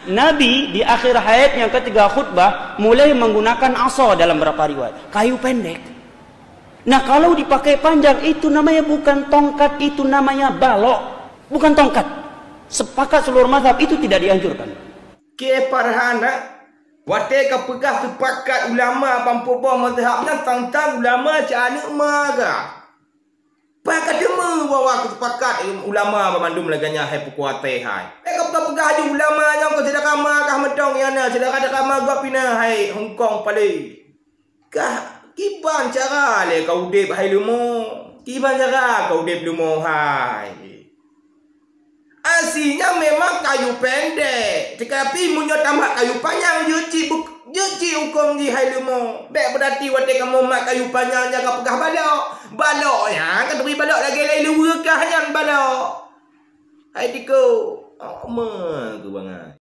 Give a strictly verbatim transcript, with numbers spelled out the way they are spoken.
Nabi di akhir hayatnya ketika khutbah mulai menggunakan asa dalam beberapa riwayat, kayu pendek. Nah, kalau dipakai panjang, itu namanya bukan tongkat, itu namanya balok. Bukan tongkat. Sepakat seluruh mazhab itu tidak dianjurkan. Keu Farhan, eh? Watée ka peugah sepakat ulama ban peuboh mazhab nyan, tang-tang ulama cit aneuk ma ka. Pakon ka teuma bahwa keusepakat ulama banmandum lagée nyan hai pukoe até hai. Bék ka peugah-peugah ju ulama nyoe keu syedara ma kah mantong nyang na, syedara-syedara ma gob pih na hai Hong Kong palé. Kah kiban cara lé ka udeb hai leumo? Kiban cara ka udeb leumo hai? Asi nyan memang kayu pendek, teutapi meunyoe tamat kayu panyang, jeuet cit buk-, jeuet cit hukôm jih hai leumo. Bék beurati watée kamoe mat kayu panyang nyang ka peugah balok. Balok nyan ka turi balok lagée lé luweue kah nyan balok. Hai tiko, oh, me keu bangai.